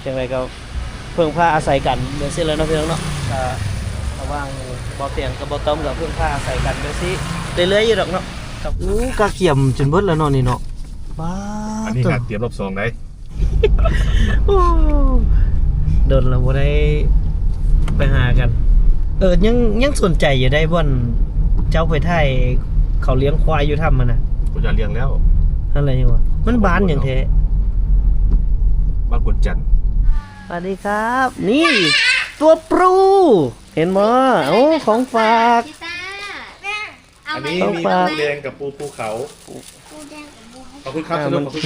ຈັ່ງໃດກໍເພິ່ງພາອາໄສກັນແບບຊີ້ແຫຼະເນາະ ພີ່ນ້ອງເນາະ. ກໍລະຫວ່າງບໍ່ຕຽງກັບບໍ່ຕ້ອມກໍເພິ່ງພາອາໄສກັນແບບຊີ້ເລື້ອຍໆຢູ່ດອກເນາະ. ໂອ້ ກະກຽມຈົນເບິດແລ້ວເນາະນີ້ເນາະ. ບາດ ອັນນີ້ຫາກຕຽມລອບສອງໄດ໋. ໂອ້ ດົນລະບໍ່ໄດ້ໄປຫາກັນ. ເອີ ຍັງ ຍັງສົນໃຈຢູ່ໄດ໋ ບ່ອນເຈົ້າໄປຖ່າຍເຂົາລ້ຽງຄວາຍຢູ່ຖ້ຳຫັ້ນນະ. ບໍ່ຢາກລ້ຽງແລ້ວ. ຫັ້ນແຫຼະ ຍັງວ່າ ມັນບ້ານຫຍັງແທ້? ບ້ານກວນຈັນ. ສະຫວັດດີຄັບ ນີ້ ຕົວປູ ເຫັນບໍ່? ໂອ້ ຂອງຝາກ. ອັນນີ້ມີປູແດງກັບປູພູເຂົາ. ຂອບຄຸນຄັບ.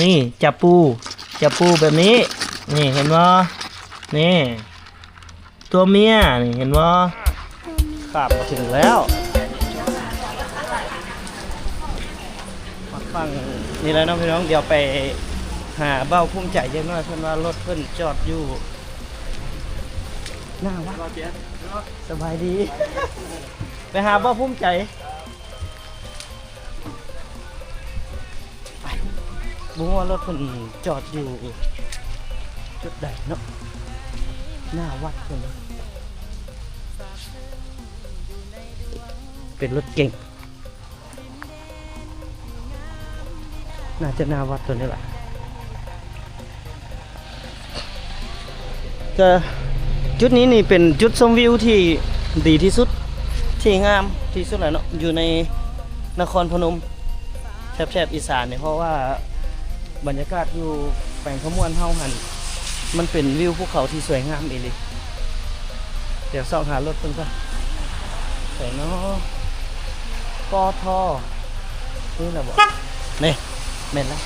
ນີ້ຈັບປູ ຈັບປູແບບນີ້ ນີ້ເຫັນບໍ່? ນີ້ຕົວເມຍ ນີ້ເຫັນບໍ່? ຂ້າມມາເຖິງແລ້ວ ມາຝັ່ງນີ້ແລ້ວເນາະ ພີ່ນ້ອງ. ດຽວໄປຫາເບົາພູມໃຈຈັກໜ້ອຍ ເພິ່ນວ່າລົດເພິ່ນຈອດຢູ່ໜ້າວັດ. ສະບາຍດີ. ໄປຫາເບົາພູມໃຈ. ໄປ ບໍ່ຮູ້ວ່າລົດເພິ່ນຈອດຢູ່ຈຸດໃດເນາະ ໜ້າວັດເພິ່ນ. ເປັນລົດເກັງ ໜ້າຈະໜ້າວັດຕົວນີ້ລະ. ກະຈຸດນີ້ນີ້ເປັນຈຸດຊົມວິວທີ່ດີທີ່ສຸດ ທີ່ງາມທີ່ສຸດແຫຼະເນາະ ຢູ່ໃນນະຄອນພະນົມ ແຖບໆອີສານນີ້ ເພາະວ່າບັນຍາກາດຢູ່ແຂວງຄຳມ່ວນເຮົາຫັ້ນ ມັນເປັນວິວພູເຂົາທີ່ສວຍງາມອີ່ຫຼີ. ດຽວຊອກຫາລົດເພິ່ນກ່ອນ. ໃສເນາະ? ປທ ນີ້ລະບໍ? ນີ້ ແມ່ນລະ.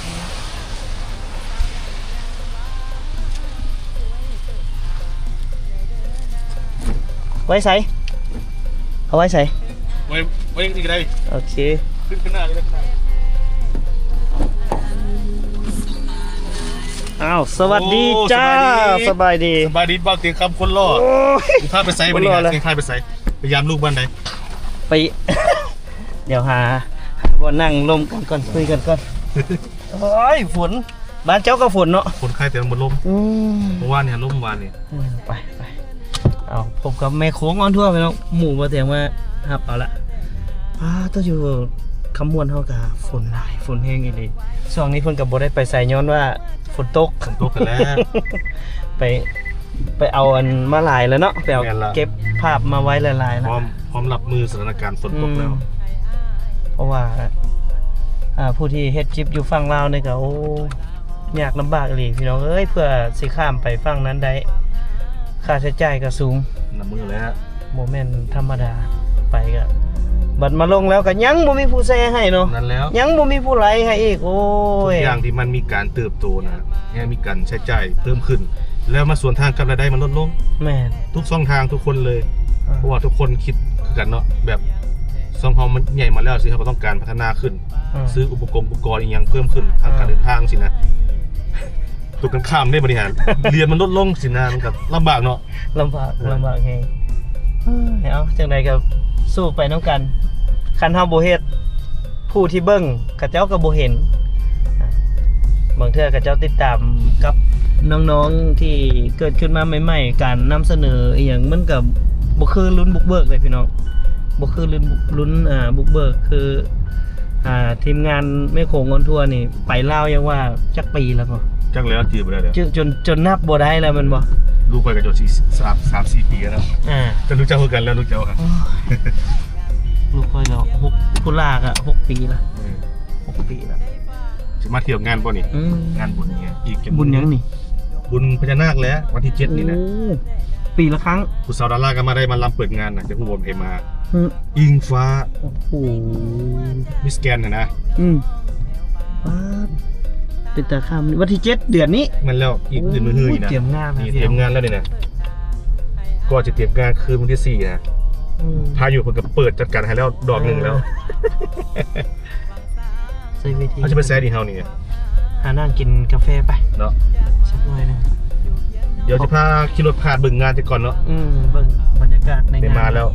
ໄວ້ໃສ? ເອົາໄວ້ໃສ? ໄວ້ ໄວ້ນີ້ກໍໄດ້. ໂອເຄ ຂຶ້ນ ຂຶ້ນໜ້ານີ້. ອ້າວ ສະຫວັດດີ ໂອ້ ຈ້າ ສະບາຍດີ ສະບາຍດີ ສະບາຍດີ ບ່າວຕຽງຄຳຄົນຫຼໍ່. ໂອ້ຍ ຊິພາໄປໃສບັດນີ້? ຊິພາໄປໃສ? ໄປຢາມລູກບ້ານໃດ? ໄປ ດຽວຫາ ຫາບ່ອນນັ່ງລົມກັນກ່ອນ ຄຸຍກັນກ່ອນ. ໂອ້ຍ ຝົນ ບ້ານເຈົ້າກໍຝົນເນາະ? ຝົນໄຄແຕ່ມັນບໍ່ລົມ. ອືມ ເມື່ອວານນີ້ລົມ ວານນີ້. ເອີ ໄປ ໄປ ເອົາ ພົບກັບແມ່ໂຂງອອນທົວ ພີ່ນ້ອງ. ໝູ່ບໍ່ຕຽງມາຮັບເອົາລະ. ປ້າ ໂຕ ຢູ່ຄຳມ່ວນເຮົາກະຝົນຫຼາຍ ຝົນແຮງອີ່ຫຼີ. ຊ່ວງນີ້ເພິ່ນກໍບໍ່ໄດ້ໄປໃສ ຍ້ອນວ່າຝົນຕົກ ຝົນຕົກຫັ້ນແຫຼະ. ໄປ ໄປເອົາອັນມາຫຼາຍແລ້ວເນາະ ໄປເອົາ ແມ່ນລະ ເກັບພາບມາໄວ້ຫຼາຍໆ ແລ້ວ ພ້ອມ ພ້ອມຮັບມືສະຖານະການຝົນຕົກແລ້ວ. ອືມ ເພາະວ່າ ອ່າ ຜູ້ທີ່ເຮັດຄລິບຢູ່ຝັ່ງລາວນີ້ກໍ ໂອ້ ຍາກລຳບາກອີ່ຫຼີພີ່ນ້ອງເອີຍ ເພື່ອຊິຂ້າມໄປຝັ່ງນັ້ນໄດ້ ຄ່າໃຊ້ຈ່າຍກໍສູງ ນັບມື້ແລ້ວ ບໍ່ແມ່ນທຳມະດາ. ໄປກໍ ບັດມາລົງແລ້ວກໍຍັງບໍ່ມີຜູ້ແຊໃຫ້ເນາະ. ນັ້ນແລ້ວ ຍັງບໍ່ມີຜູ້ໄລໃຫ້ອີກ. ໂອ້ຍ ທຸກຢ່າງທີ່ມັນມີການເຕີບໂຕນະ ແຮງມີການໃຊ້ຈ່າຍເພີ່ມຂຶ້ນ ແລ້ວມາສວນທາງກັບລາຍໄດ້ມັນລົດລົງ. ແມ່ນ ທຸກຊ່ອງທາງ ທຸກຄົນເລີຍ. ອ່າ ເພາະວ່າທຸກຄົນຄິດຄືກັນເນາະ ແບບຊ່ອງເຮົາມັນໃຫຍ່ມາແລ້ວ ຊິເຮົາກໍຕ້ອງການພັດທະນາຂຶ້ນ. ອ່າ ຊື້ອຸປະກົງອຸປະກອນອີ່ຫຍັງເພີ່ມຂຶ້ນ ທາງການເດີນທາງ ອ່າ ຊີ້ນະ. ຕົວກັນຂ້າມເດ້ບັດນີ້ຫັ້ນ ຫຼຽນມັນລົດລົງຊີ້ນະ ມັນກໍລຳບາກເນາະ. ລຳບາກ ເອີ ລຳບາກແຮງ. ເອີ ເອົາ ຈັ່ງໃດກໍສູ້ໄປນຳກັນ ຄັນເຮົາບໍ່ເຮັດ ຜູ້ທີ່ເບິ່ງເຂົາເຈົ້າກໍບໍ່ເຫັນ. ບາງເທື່ອເຂົາເຈົ້າຕິດຕາມກັບນ້ອງໆທີ່ເກີດຂຶ້ນມາໃໝ່ໆ ການນຳສະເໜີອີ່ຫຍັງມັນກໍບໍ່ຄືລຸ້ນບຸກເບີກເດ້ພີ່ນ້ອງ ບໍ່ຄືລຸ້ນ ລຸ້ນ ອ່າ ບຸກເບີກ ຄື ອ່າ ທີມງານແມ່ໂຂງອອນທົວນີ້ ໄປລາວຍັງວ່າຈັກປີແລ້ວບໍ່? ຈັກແລ້ວ ຈື່ບໍ່ໄດ້ແລ້ວ ຈົນ ຈົນ ຈົນນັບບໍ່ໄດ້ແລ້ວແມ່ນບໍ່? ລູກຂ້ອຍກໍຈົນສາມ ສາມສີ່ປີແລ້ວ. ອ່າ ແຕ່ລູກເຈົ້າຄືກັນແລ້ວ ລູກເຈົ້າ. ໂອ້ຍ ລູກຂ້ອຍກໍຫົກ ຜູ້ຫຼ້າກໍຫົກປີລະ. ເອີ ຫົກປີລະ. ຊິມາທ່ຽວງານບໍ່ນີ້? ອືມ ງານບຸນນີ້ ອີກ ບຸນຫຍັງນີ້? ບຸນພະຍານາກແຫຼະ ວັນທີເຈັດນີ້ແຫຼະ. ໂອ້ ປີລະຄັ້ງ. ຜູ້ສາວດາລາກໍມາໄດ້ ມາລຳເປີດງານນະ ຈະຮູ້ບໍ່ໃຜມາ? ຫື ອິງຟ້າ. ໂອ້ໂຫ ມິສແກນຫັ້ນນະ. ອືມ ປາດ ເປັນຕາຄ້ານ. ວັນທີເຈັດເດືອນນີ້. ແມ່ນແລ້ວ ອີກ ໂອ້ ອື່ນມື້ຮືນີ້ນະ. ຕຽມງານ ນີ້ ຕຽມງານແລ້ວນີ້ນະ ກໍຈະຕຽມງານຄືນວັນທີສີ່ນະ. ອືມ ພາຍຸເພິ່ນກໍເປີດຈັດການໃຫ້ແລ້ວດອກໜຶ່ງແລ້ວ. ເອີ ໃຊ້ວິທີ ເຮົາຊິໄປໃສດີເຮົານີ້? ຫານັ່ງກິນກາແຟໄປເນາະ ສັກໜ້ອຍໜຶ່ງ. ດຽວຊິພາຂີ່ລົດຜ່ານເບິ່ງງານຈັກກ່ອນເນາະ. ອືມ ເບິ່ງບັນຍາກາດໃນງານ. ໄດ້ມາແລ້ວ.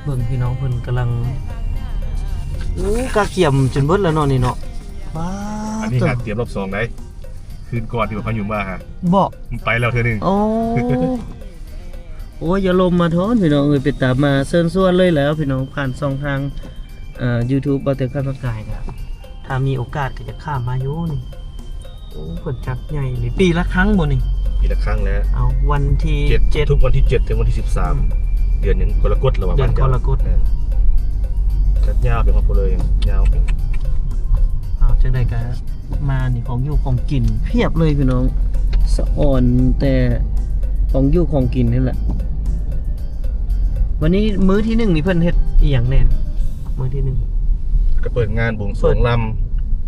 ເບິ່ງພີ່ນ້ອງເພິ່ນກຳລັງ ໂອ້ ກະກຽມຈົນເບິດແລ້ວເນາະນີ້ເນາະ. ວ້າ ອັນນີ້ຫາກຕຽມລອບສອງໄດ໋ ຄືນກ່ອນທີ່ວ່າພາຍຸມາຫາ ບໍ່ ມັນໄປແລ້ວເທື່ອໜຶ່ງ. ໂອ້ ໂອ້ຍ ຢ່າລົມມາທອນ ພີ່ນ້ອງເອີຍ ເປັນຕາມາເຊີນຊວນເລີຍແຫຼະ ພີ່ນ້ອງ ຜ່ານຊ່ອງທາງ ເອີ ຢູທູບ ບ່າວເຕີ ຂ້າມປາກາຍ ກະ ຖ້າມີໂອກາດກະຈະຂ້າມມາຢູ່ນີ້. ໂອ້ ເພິ່ນຈັດໃຫຍ່ເລີຍ ປີລະຄັ້ງບໍ່ນີ້? ປີລະຄັ້ງແຫຼະ. ເອົາ ວັນທີເຈັດ ເຈັດ ທຸກວັນທີເຈັດເຖິງວັນທີສິບສາມ ອືມ ເດືອນຫຍັງ ກໍລະກົດລະວ່າ ເດືອນກໍລະກົດ ເອີ ຈັດຍາວໄປຮອດພຸ້ນເລີຍ ຍາວໄປ. ເອົາ ຈັ່ງໃດກະມານີ້ ຂອງຢູ່ຂອງກິນພຽບເລີຍພີ່ນ້ອງ ສະອອນແຕ່ຂອງຢູ່ຂອງກິນນີ້ແຫຼະ. ວັນນີ້ມື້ທີໜຶ່ງນີ້ເພິ່ນເຮັດອີ່ຫຍັງແດ່? ມື້ທີໜຶ່ງ ກະເປີດງານບວງສວງລຳ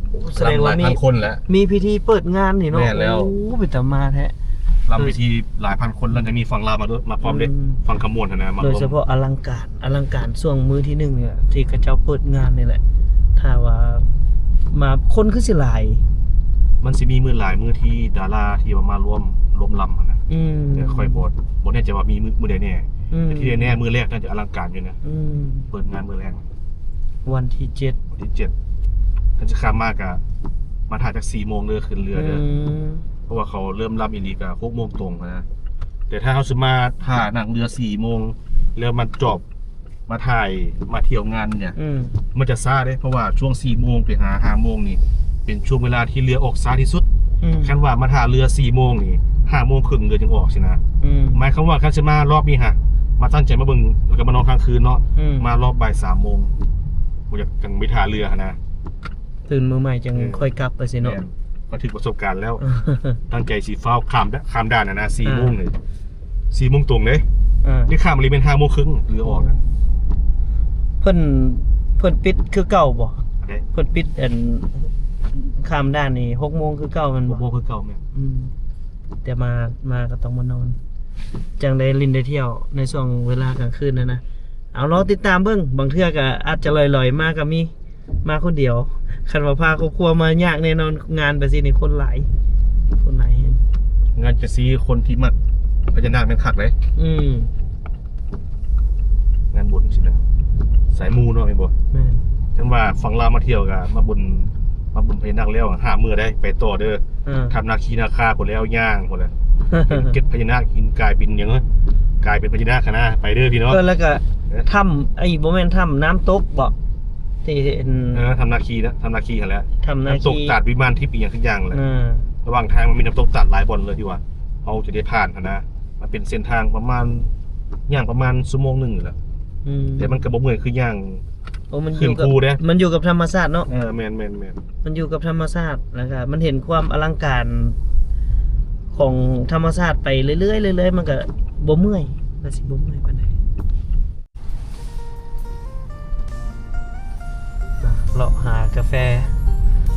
ໂອ້ ສະແດງວ່າມີ ລຳຫຼາຍພັນຄົນແຫຼະ ມີພິທີເປີດງານນີ້ເນາະ. ແມ່ນແລ້ວ ໂອ້ ເປັນຕາມາແທ້ ລຳພິທີຫຼາຍພັນຄົນ ແລ້ວຈະມີຝັ່ງລາວມາດ້ວຍ ມາພ້ອມເດ້ ອືມ ຝັ່ງຂະມວນຫັ້ນນະ ມາ ໂດຍສະເພາະອະລັງການ ອະລັງການຊ່ວງມື້ທີໜຶ່ງນີ້ແຫຼະ ທີ່ເຂົາເຈົ້າເປີດງານນີ້ແຫຼະ. ຖ້າວ່າມາຄົນຄືຊິຫຼາຍ ມັນຊິມີມື້ຫຼາຍມື້ທີ່ດາລາທີ່ວ່າມາລວມ ລວມລຳຫັ້ນນະ. ອືມ ແຕ່ຂ້ອຍບໍ່ ບໍ່ແນ່ໃຈວ່າມີມື້ ມື້ໃດແນ່ ອືມ ແຕ່ທີ່ແນ່ໆ ມື້ແລກໜ້າຈະອະລັງການຢູ່ນະ. ອືມ ເປີດງານມື້ແລກ ວັນທີເຈັດ ວັນທີເຈັດ ຄັນຊິຂ້າມມາກະມາຖ້າຈັກສີ່ໂມງເດີ ຂຶ້ນເຮືອເດີ ອືມ ເພາະວ່າເຂົາເລີ່ມລຳອີ່ຫຼີກະຫົກໂມງຕົງນະ. ແຕ່ຖ້າເຮົາຊິມາຖ້ານັ່ງເຮືອສີ່ໂມງ ແລ້ວມາຈອບ ມາຖ່າຍ ມາທ່ຽວງານນີ້ ອືມ ມັນຈະຊ້າເດ້ ເພາະວ່າຊ່ວງສີ່ໂມງໄປຫາຫ້າໂມງນີ້ ເປັນຊ່ວງເວລາທີ່ເຮືອອອກຊ້າທີ່ສຸດ. ອືມ ຄັນວ່າມາຖ້າເຮືອສີ່ໂມງນີ້ ຫ້າໂມງເຄິ່ງເຮືອຈຶ່ງອອກຊີ້ນະ. ອືມ ໝາຍຄວາມວ່າຄັນຊິມາລອບນີ້ຫະ ມາຕັ້ງໃຈມາເບິ່ງ ແລ້ວກະມານອນຄ້າງຄືນເນາະ. ອືມ ມາລອບບ່າຍສາມໂມງ ບໍ່ຢາກ ຈັ່ງໄປຖ້າເຮືອຫັ້ນນະ ຕື່ນມື້ໃໝ່ຈັ່ງ ເອີ ຄ່ອຍກັບໄປຊີ້ເນາະ. ແມ່ນ ຂ້ອຍຖືກປະສົບການແລ້ວ ຕັ້ງໃຈຊິຟ້າວຂ້າມ ຂ້າມດ່ານຫັ້ນນະ ສີ່ໂມງນີ້ ອ່າ ສີ່ໂມງຕົງເດ້. ອ່າ ນີ້ຂ້າມອີ່ຫຼີແມ່ນຫ້າໂມງເຄິ່ງເຮືອອອກນະ. ເພິ່ນ ເພິ່ນປິດຄືເກົ່າບໍ່? ອັນໃດ? ເພິ່ນປິດອັນ ຂ້າມດ່ານນີ້ຫົກໂມງຄືເກົ່າແມ່ນບໍ່? ຫົກໂມງຄືເກົ່າແມ່ນ. ອືມ ແຕ່ມາ ມາກະຕ້ອງມານອນ ຈັ່ງໄດ້ຫຼິ້ນໄດ້ທ່ຽວໃນຊ່ວງເວລາກາງຄືນຫັ້ນນະ. ເອົາ ລໍຕິດຕາມເບິ່ງ ບາງເທື່ອກະອາດຈະລອຍໆມາກະມີ. ມາຄົນດຽວ ຄັນວ່າພາຄອບຄົວມາຍາກແນ່ນອນ ງານແບບຊີ້ນີ້ຄົນຫຼາຍ ຄົນຫຼາຍແຮງ. ງານກະຊີຄົນທີ່ມັກພະຍານາກແມ່ນຄັກເດ້. ອືມ ງານບຸນຊີ້ນະ ສາຍມູເນາະ ແມ່ນບໍ່? ແມ່ນ. ຈັ່ງວ່າຝັ່ງລາວມາທ່ຽວກະມາບຸນ ມາບຸນພະຍານາກແລ້ວຫ້າມມື້ໄດ້ ໄປຕໍ່ເດີ ເອີ ຖ້ຳນາຄີນາຄາພຸ້ນແລ້ວ ຍ່າງພຸ້ນແຫຼະ ເຫັນເກັດພະຍານາກ ຫີນກາຍເປັນຫຍັງ ກາຍເປັນພະຍານາກຫັ້ນນະ. ໄປເດີພີ່ນ້ອງ. ເອີ ແລ້ວກະ ເອີ ຖ້ຳ ໄອ້ ບໍ່ແມ່ນຖ້ຳນ້ຳຕົກບໍ? ທີ່ເຫັນ ເອີ ຖ້ຳນາຄີນະ ຖ້ຳນາຄີຫັ້ນແຫຼະ ຖ້ຳນາຄີ ນ້ຳຕົກຕາດວິມານທິບອີ່ຫຍັງສັກຢ່າງແຫຼະ. ອ່າ ລະຫວ່າງທາງມັນມີນ້ຳຕົກຕາດຫຼາຍບ່ອນເລີຍ ທີ່ວ່າເຮົາຈະໄດ້ຜ່ານຫັ້ນນະ. ມັນເປັນເສັ້ນທາງປະມານ ຍ່າງປະມານຊົ່ວໂມງໜຶ່ງນີ້ແຫຼະ. ອືມ ແຕ່ມັນກະບໍ່ເມື່ອຍຄືຍ່າງ ໂອ້ ມັນຢູ່ກັບ ຂຶ້ນພູເດ້ ມັນຢູ່ກັບທຳມະຊາດເນາະ. ເອີ ແມ່ນໆໆ ມັນຢູ່ກັບທຳມະຊາດ ແລ້ວກະມັນເຫັນຄວາມອະລັງການຂອງທຳມະຊາດໄປເລື້ອຍໆ ເລື້ອຍໆ ມັນກະບໍ່ເມື່ອຍ ກະຊິບໍ່ເມື່ອຍປານໃດ. ເລາະຫາກາແຟ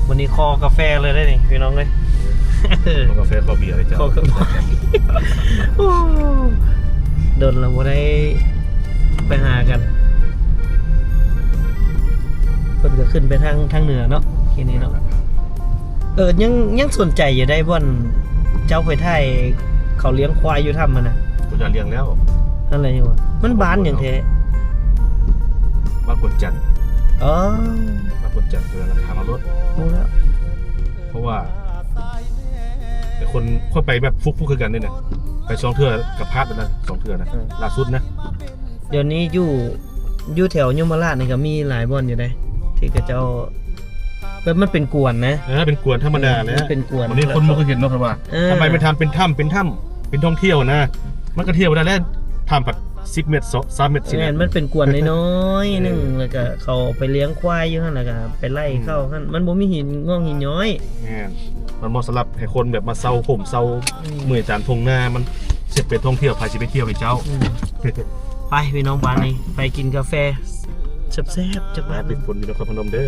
ມື້ນີ້ຂໍກາແຟເລີຍເດ້ນີ້ພີ່ນ້ອງເອີຍ. ຂໍກາແຟ ຂໍເບຍເລີຍເຈົ້າ. ຂໍກາແຟ ໂອ້ ດົນລະບໍ່ໄດ້ໄປຫາກັນ. ເພິ່ນກະຂຶ້ນໄປທາງ ທາງເໜືອເນາະ ທີນີ້ເນາະ. ເອີ ຍັງ ຍັງສົນໃຈຢູ່ໄດ໋ ບ່ອນເຈົ້າໄປຖ່າຍເຂົາລ້ຽງຄວາຍຢູ່ຖ້ຳຫັ້ນນະ. ບໍ່ຢາກລ້ຽງແລ້ວ ຫັ້ນແຫຼະ ມັນບ້ານຫຍັງແທ້? ບ້ານກວນຈັນ. ອໍ ບ້ານກວນຈັນ ເອີ ລະຖາມເອົາໂລດ ຮູ້ແລ້ວ. ເພາະວ່າເປັນຄົນ ຂ້ອຍໄປແບບຟຸກໆຄືກັນເດ້ນະ ໄປສອງເທື່ອກະພາດແລ້ວນະ ສອງເທື່ອນະ. ເອີ ລ່າສຸດນະ ດຽວນີ້ຢູ່ ຢູ່ແຖວຍົມມະລາດນີ້ກະມີຫຼາຍບ່ອນຢູ່ເດ້ ທີ່ເຂົາເຈົ້າ ແບບມັນເປັນກວນນະ. ເອີ ເປັນກວນທຳມະດາແຫຼະ ເອີ ມັນເປັນກວນ. ບາດນີ້ຄົນບໍ່ເຄີຍເຫັນເນາະ ເຂົາວ່າ ເອີ ທຳໄມແມ່ນຖ້ຳ ເປັນຖ້ຳ ເປັນຖ້ຳ ເປັນທ່ອງທ່ຽວນະ. ມັນກະທ່ຽວໄດ້ແຫຼະ ຖ້ຳພັດສິບແມັດ ຊາວແມັດຊີ້ນະ. ແມ່ນ ມັນເປັນກວນນ້ອຍໆ ເອີ ໜຶ່ງ ແລ້ວກະເຂົາໄປລ້ຽງຄວາຍຢູ່ຫັ້ນ ແລ້ວກະໄປໄລ່ ອືມ ເຂົ້າຫັ້ນ ມັນບໍ່ມີຫີນງອກຫີນຍ້ອຍ. ແມ່ນ ມັນເໝາະສຳລັບໃຫ້ຄົນແບບມາເຊົາໂຮມເຊົາ ອືມ ເມື່ອຍຕາມທົ່ງນາ ມັນຊິເປັນທ່ອງທ່ຽວ ໃຜຊິໄປທ່ຽວໃຫ້ເຈົ້າ. ອືມ ໄປພີ່ນ້ອງ ບາດນີ້ໄປກິນກາແຟແຊບໆຈັກບາດໜຶ່ງ. ຕິດຝົນຢູ່ນະຄອນພະນົມເດີ.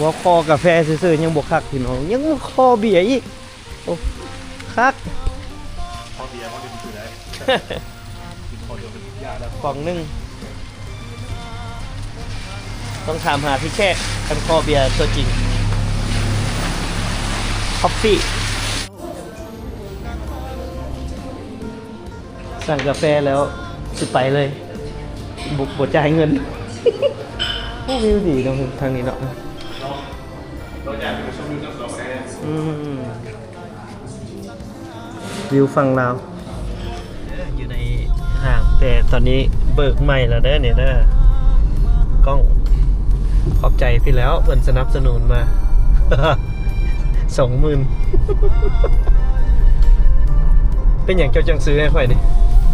ວ່າຂໍກາແຟຊື່ໆຍັງບໍ່ຄັກພີ່ນ້ອງ ຍັງຂໍເບຍອີກ. ໂອ້ ຄັກ ຂໍເບຍບໍ່ໄດ້ຊື່ໄດ໋ ກິນຂໍດຽວເປັນຢາແລ້ວ ກອງໜຶ່ງ. ຕ້ອງຖາມຫາພີ່ແຂກ ຄັນຂໍເບຍຕົວຈິງ ຄອບຟີ. ສັ່ງกาแฟแล้วสิไปเลย บ่ บ่จ่ายเงิน โอ้ วิวดีเนาะ ทางนี้เนาะ อืม วิวฝั่งลาว อยู่ในห้าง แต่ตอนนี้เบิกใหม่แล้วเด้อนี่เด้อ กล้อง ขอบใจพี่แล้ว เพิ่นสนับสนุนมา สองหมื่น เป็นหยังเจ้าจังซื้อให้ข้อยนี่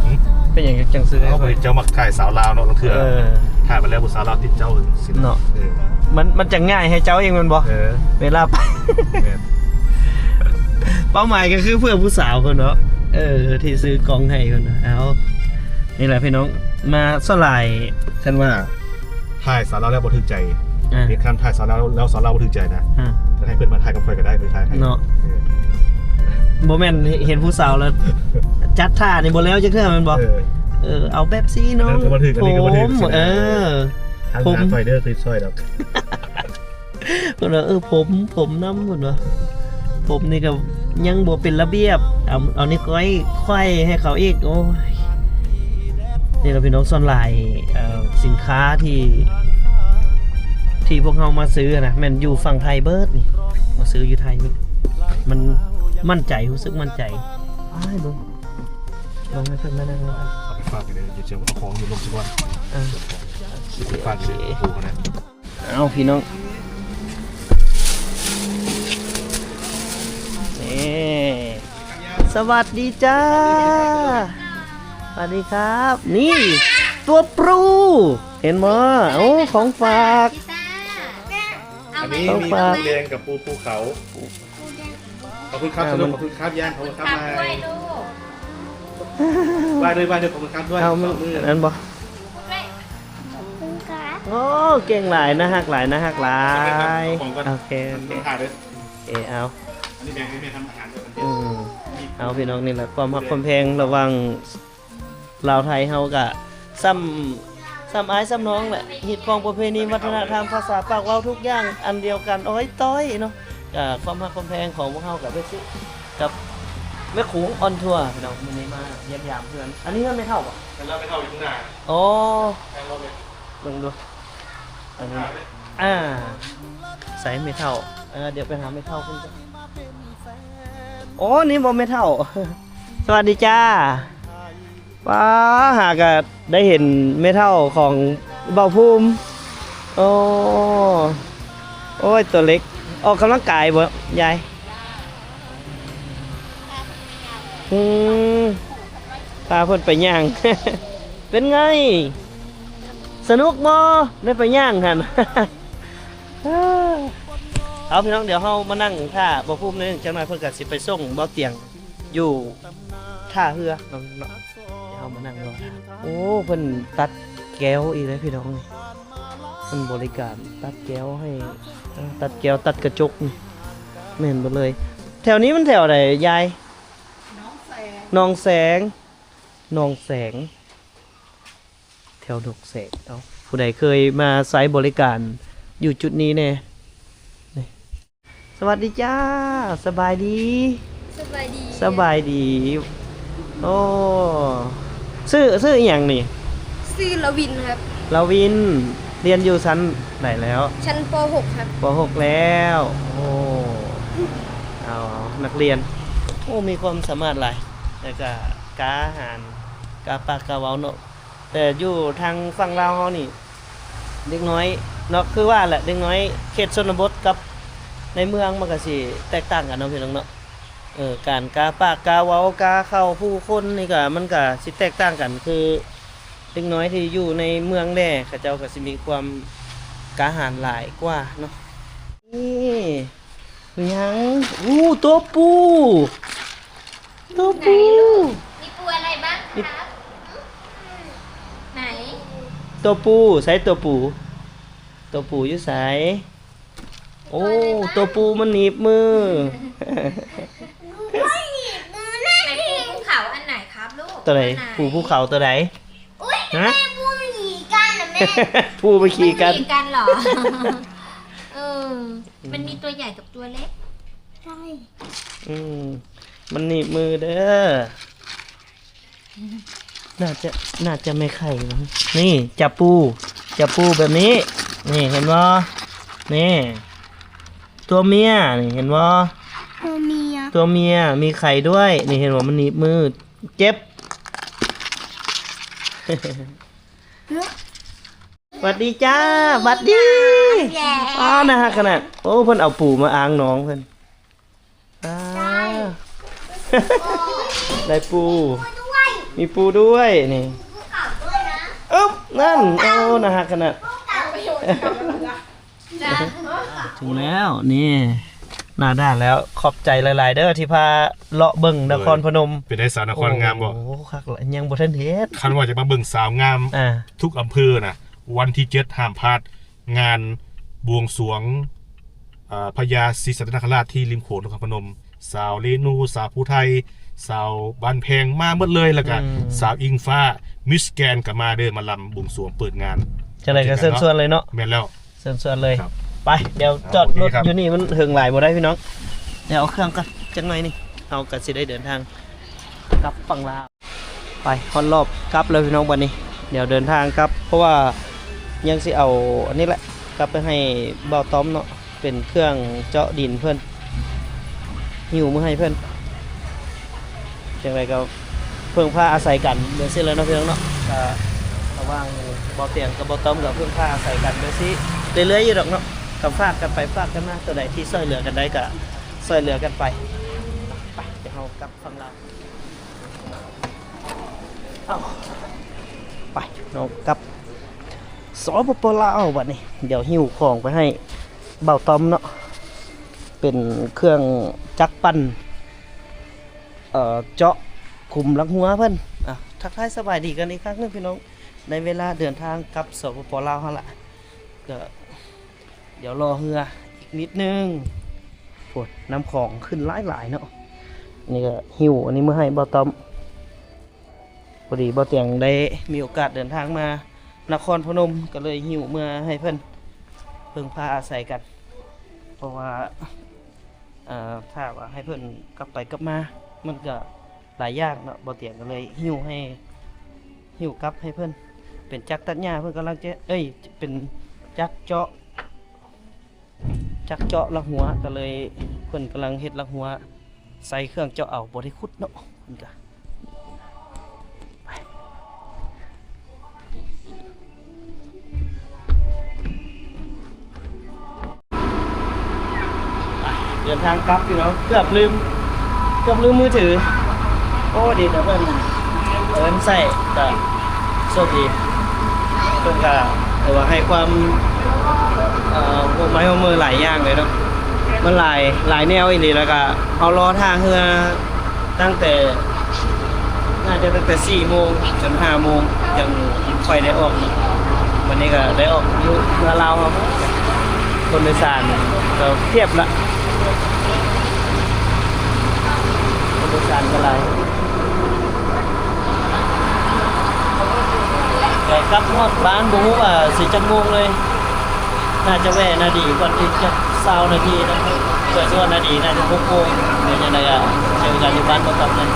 หึ เป็นหยังเจ้าจังซื้อให้ เอ้า ข้อย เจ้ามักถ่ายสาวลาวเนาะ ลางเทื่อ เออ ถ่ายไปแล้วผู้สาวลาวติดเจ้าจังซี้นะ เนาะ เออ มัน มันจะง่ายให้เจ้าเองแม่นบ่ เออ เวลาไป แม่น เป้าหมายก็คือเพื่อผู้สาวเพิ่นเนาะ เออ ที่ซื้อกล้องให้เพิ่นน่ะ เอา นี่แหละพี่น้อง มาส่วนหลาย คันว่า ถ่ายสาวลาวแล้วบ่ถืกใจ อ่า เฮ็ดคันถ่ายสาวลาวแล้วสาวลาวบ่ถืกใจนะ อ่า ก็ให้เพิ่นมาถ่ายกับข้อยก็ได้ ไปถ่ายให้ เนาะ เออ บ่แม่นเห็นผู้สาวแล้ว จัดท่านี่บ่แล้วจักเทื่อแม่นบ่ เออ เออ เอาแบบซี่น้อง อันนั้นก็บ่ถืก อันนี้ก็บ่ถืก ผม สินะ เออ ทาง ผม หาข้อยเด้อ คือช่วยดอก เพิ่นว่า เออ ผม ผมนำ เพิ่นว่า ผมนี่ก็ยังบ่เป็นระเบียบ เอา เอานิ้วก้อยไขว่ให้เขาอีก โอ้ย นี่ล่ะพี่น้อง ส่วนหลาย เอ่อ สินค้าที่ ที่พวกเฮามาซื้อนะ แม่นอยู่ฝั่งไทยเบิดนี่ มาซื้ออยู่ไทยเบิด มันมั่นใจ รู้สึกมั่นใจ อ้าย เบิ่ง เบิ่งให้เพิ่นมานั่งนำกัน เอาไปฝากอยู่เด้อ เดี๋ยวจะเอาของอยู่ลงซะก่อน เออ เอาไปฝากอยู่เด้อ โอ้โห นะ เอาพี่น้อง นี่ สวัสดีจ้า สวัสดีครับ นี่ ตัวปรู เห็นบ่ โอ้ ของฝาก อันนี้มีปูแดงกับปูภูเขา ขอบคุณครับ อ่า สนุก มัน ขอบคุณครับ ย่าง ขอบคุณครับ ขอบคุณครับ มา ด้วยลูก ไหว้ด้วย ไหว้ด้วย ขอบคุณครับด้วย เอา มัน สองมือ อันนั้นบ่ ขอบคุณครับ โอ้ เก่งหลาย น่าฮักหลาย น่าฮักหลาย ของก่อน โอเค โอเค มันขาดเลย เอ เอา อันนี้แบ่งให้แม่ทำอาหารด้วย อืม เอาพี่น้อง นี่แหละความฮักความแพงระหว่าง ลาวไทยเฮากะ ส่ำ ส่ำอ้ายส่ำน้องแหละ ຮີດຄອງປະເພນີວັດທະນະທຳພາສາປາກເວົ້າທຸກຢ່າງອັນດຽວກັນ ໂອ້ຍ ຕ້ອຍເນາະ ກະຄວາມຮັກຄວາມແພງຂອງພວກເຮົາກະເປັນຊິກັບແມ່ໂຂງອອນທົວ ພີ່ນ້ອງ ມື້ນີ້ມາຢ້ຽມຢາມເພື່ອນ ອັນນີ້ເຮືອນແມ່ເຖົ້າບໍ່? ເຮືອນແມ່ເຖົ້າຢູ່ຂ້າງໜ້າ ອໍ ເບິ່ງດູ ອັນນີ້ ອ່າ ໃສແມ່ເຖົ້າ ເອີ ດຽວໄປຫາແມ່ເຖົ້າເພິ່ນກ່ອນ ໂອ້ ນີ້ບໍ່ແມ່ເຖົ້າ ສະຫວັດດີຈ້າ ປ້າ ຫາກະໄດ້ເຫັນແມ່ເຖົ້າຂອງບ່າວພູມ ໂອ້ ໂອ້ຍ ຕົວເລັກ ອອກກຳລັງກາຍບໍ່ຍາຍ? ອືມ ພາເພິ່ນໄປຍ່າງ ເປັນໄງ ສະໜຸກບໍ່ ໄດ້ໄປຍ່າງຫັ້ນ? ເອົາ ພີ່ນ້ອງ ດຽວເຮົາມານັ່ງຖ້າບ່າວພູມໜ້ອຍໜຶ່ງ ຈັກໜ້ອຍເພິ່ນກະຊິໄປສົ່ງບ່າວຕຽງຢູ່ທ່າເຮືອເນາະ ດຽວເຮົາມານັ່ງລໍຖ້າ ໂອ້ ເພິ່ນຕັດແກ້ວອີກແລ້ວພີ່ນ້ອງ ເພິ່ນບໍລິການຕັດແກ້ວໃຫ້ ເອີ ຕັດແກ້ວ ຕັດກະຈົກນີ້ ແມ່ນເບິດເລີຍ ແຖວນີ້ມັນແຖວໃດຍາຍ? ໜອງແສງ ໜອງແສງ ໜອງແສງ ແຖວໜອງແສງ ເອົ້າ ຜູ້ໃດເຄີຍມາໃຊ້ບໍລິການຢູ່ຈຸດນີ້ແດ່? ນີ້ ສະຫວັດດີຈ້າ ສະບາຍດີ ສະບາຍດີ ສະບາຍດີ ໂອ້ ຊື່ ຊື່ອີ່ຫຍັງນີ້? ຊື່ລະວິນຄັບ ລະວິນ ຮຽນຢູ່ຊັ້ນໃດແລ້ວ? ຊັ້ນ ປໍຫົກ ຄັບ ປໍຫົກ ແລ້ວ ໂອ້ ເອົາ ນັກຮຽນ ໂອ້ ມີຄວາມສາມາດຫຼາຍ ແລ້ວກະກ້າຫານ ກ້າປາກກ້າເວົ້າເນາະ ແຕ່ຢູ່ທາງຝັ່ງລາວເຮົານີ້ ເດັກນ້ອຍເນາະ ຄືວ່າແຫຼະ ເດັກນ້ອຍເຂດຊົນນະບົດກັບໃນເມືອງ ມັນກະຊິແຕກຕ່າງກັນເນາະ ພີ່ນ້ອງເນາະ ເອີ ການກ້າປາກກ້າເວົ້າ ກ້າເຂົ້າຜູ້ຄົນນີ້ກະ ມັນກະຊິແຕກຕ່າງກັນ ຄືເດັກນ້ອຍທີ່ຢູ່ໃນເມືອງແດ່ ເຂົາເຈົ້າກະຊິມີຄວາມກ້າຫານຫຼາຍກວ່າເນາະ ນີ້ ຫຍັງ? ໂອ້ ຕົວປູ! ຕົວປູ! ไหนลูก? มีปูอะไรบ้างครับ? หึ? ไหน? ຕົວປູ! ໃສຕົວປູ? ຕົວປູຢູ່ໃສ? ໂອ້ ຕົວປູມັນໜີບມື. ไหนปูภูเขาอันไหนครับลูก? ຕົວໃດ? ไหน? ປູພູເຂົາຕົວໃດ? ฮะ? แม่ แม่ ปูมันขี่กันน่ะแม่ ปูมันขี่กัน มันขี่กันเหรอ? เออ มันมีตัวใหญ่กับตัวเล็ก ใช่ อืม มันหนีบมือเด้อ ໜ້າຈະ ໜ້າຈະແມ່ໄຂ່ມັ້ງ. ນີ້ ຈັບປູ ຈັບປູແບບນີ້. ນີ້ ເຫັນບໍ່? ນີ້ ຕົວເມຍ ນີ້ ເຫັນບໍ່? ຕົວເມຍ ຕົວເມຍມີໄຂ່ດ້ວຍ. ນີ້ ເຫັນບໍ່? ມັນໜີບມື ເຈັບ. ຫວັດດີຈ້າ ຫວັດດີ. ອ້າ ໜ້າຮັກຂະໜາດ. ໂອ້ ເພິ່ນເອົາປູມາອ້າງນ້ອງເພິ່ນ. ອ່າ ໄດ້ປູ ມີປູດ້ວຍນີ້. ອຶບ ນັ້ນ ໂອ້ ໜ້າຮັກຂະໜາດ. ເອົາໄປໂຍນກັບມັນລະ. ເຖິງແລ້ວ ນີ້ ໜ້າດ່ານແລ້ວ. ຂອບໃຈຫຼາຍໆເດີທີ່ພາເລາະເບິ່ງນະຄອນພະນົມ. ເປັນໃດສາວນະຄອນງາມບໍ່? ໂອ້ ຄັກຫຼາຍ ຍັງບໍ່ທັນເຫັນ. ຄັນວ່າຈະມາເບິ່ງສາວງາມ ອ່າ ທຸກອຳເພີນະ ວັນທີເຈັດ ຫ້າມພາດ ງານບວງສວງ ເອີ ພະຍາສີສັດຕະນາຄະລາດທີ່ລິມໂຂງນະຄອນພະນົມ. ສາວເລນູ ສາວພູໄທ ສາວບ້ານແພງ ມາໝົດເລີຍ. ແລ້ວກະ ອືມ ສາວອິງຟ້າ ມິສແກຣນ ກໍມາເດີ ມາລຳບວງສວງເປີດງານ. ຈັ່ງໃດກໍເຊີນຊວນເລີຍເນາະ. ແມ່ນແລ້ວ ເຊີນຊວນເລີຍ. ໄປ ດຽວຈອດລົດຢູ່ນີ້ ມັນເຫິງຫຼາຍບໍ່ໄດ້ພີ່ນ້ອງ. ດຽວເອົາເຄື່ອງກ່ອນ ຈັກໜ້ອຍນີ້ ເຮົາກໍຊິໄດ້ເດີນທາງກັບຝັ່ງລາວ. ໄປຮອດລອບກັບແລ້ວພີ່ນ້ອງ ບັດນີ້ ດຽວເດີນທາງກັບ ເພາະວ່າຍັງຊິເອົາອັນນີ້ແຫຼະ ກັບໄປໃຫ້ບ່າວຕ້ອມເນາະ ເປັນເຄື່ອງເຈາະດິນເພິ່ນ ຫິ້ວມາໃຫ້ເພິ່ນ. ຈັ່ງໃດກໍເພິ່ງພາອາໄສກັນແບບຊີ້ແຫຼະເນາະ ພີ່ນ້ອງເນາະ. ກໍລະຫວ່າງບ່າວຕຽງກັບບ່າວຕ້ອມ ກໍເພິ່ງພາອາໄສກັນແບບຊີ້ເລື້ອຍໆຢູ່ດອກເນາະ. ກໍຝາກກັນໄປຝາກກັນມາ ຕົວໃດທີ່ຊ່ວຍເຫຼືອກັນໄດ້ກໍຊ່ວຍເຫຼືອກັນໄປ. ໄປ ດຽວເຮົາກັບຝັ່ງລາວ. ເອົາ ໄປເນາະ ກັບ ສປປ ລາວ ບັດນີ້. ດຽວຫິ້ວຂອງໄປໃຫ້ບ່າວຕ້ອມເນາະ ເປັນເຄື່ອງຈັກປັ່ນ ເອີ ເຈາະຂຸມລັກຫົວເພິ່ນ. ອ່ະ ທັກທາຍສະບາຍດີກັນອີກຄັ້ງໜຶ່ງພີ່ນ້ອງ ໃນເວລາເດີນທາງກັບ ສປປ ລາວ ຫັ້ນລະ. ກໍ ດຽວລໍເຮືອອີກນິດໜຶ່ງ. ໂອ້ ນ້ຳຂອງຂຶ້ນຫຼາຍໆເນາະ. ນີ້ກໍຫິ້ວອັນນີ້ມາໃຫ້ບ່າວຕ້ອມ. ພໍດີບ່າວຕຽງໄດ້ມີໂອກາດເດີນທາງມານະຄອນພະນົມ ກໍເລີຍຫິ້ວເມືອໃຫ້ເພິ່ນ ເພິ່ງພາອາໄສກັນ. ເພາະວ່າ ເອີ ຖ້າວ່າໃຫ້ເພິ່ນກັບໄປກັບມາ ມັນກໍຫຼາຍຢ່າງເນາະ. ບ່າວຕຽງກໍເລີຍຫິ້ວໃຫ້ ຫິ້ວກັບໃຫ້ເພິ່ນ. ເປັນຈັກຕັດຫຍ້າ ເພິ່ນກຳລັງຈະ ເອີຍ ເປັນຈັກເຈາະ ຈັກເຈາະລັກຫົວ ກໍເລີຍ ເພິ່ນກຳລັງເຮັດລັກຫົວ ໃສ່ເຄື່ອງເຈາະເອົາ ບໍ່ໄດ້ຂຸດເນາະ. ເພິ່ນກະ ໄປ ເດີນທາງກັບພີ່ນ້ອງ. ເກືອບລືມ ເກືອບລືມມືຖື. ໂອ້ ດີແຕ່ເພິ່ນເອີ້ນໃສ່ ກະໂຊກດີ. ເພິ່ນກະຖືວ່າໃຫ້ຄວາມ ເອີ ຮ່ວມໄມ້ຮ່ວມມືຫຼາຍຢ່າງເລີຍເນາະ. ມັນຫຼາຍ ຫຼາຍແນວອີ່ຫຼີ. ແລ້ວກະເຮົາລໍຖ້າເຮືອຕັ້ງແຕ່ ໜ້າຈະຕັ້ງແຕ່ສີ່ໂມງຈົນຫ້າໂມງ ຈັ່ງຄ່ອຍໄດ້ອອກ. ວັນນີ້ກໍໄດ້ອອກຢູ່ເຮືອລາວເຮົາ. ຄົນໂດຍສານກໍພຽບລະ ຄົນໂດຍສານກໍຫຼາຍ. ແຕ່ກັບຮອດບ້ານບໍ່ຮູ້ວ່າຊິຈັກໂມງເລີຍ. ໜ້າຈະແວ່ນາດີກ່ອນອີກຈັກຊາວນາທີເນາະ. ເພື່ອຊິຮອດນາດີໜ້າຈະຫົກໂມງ ເປັນຈັ່ງໃດກໍເຈີກັນຢູ່ບ້ານບໍ່ກັບເລີຍ.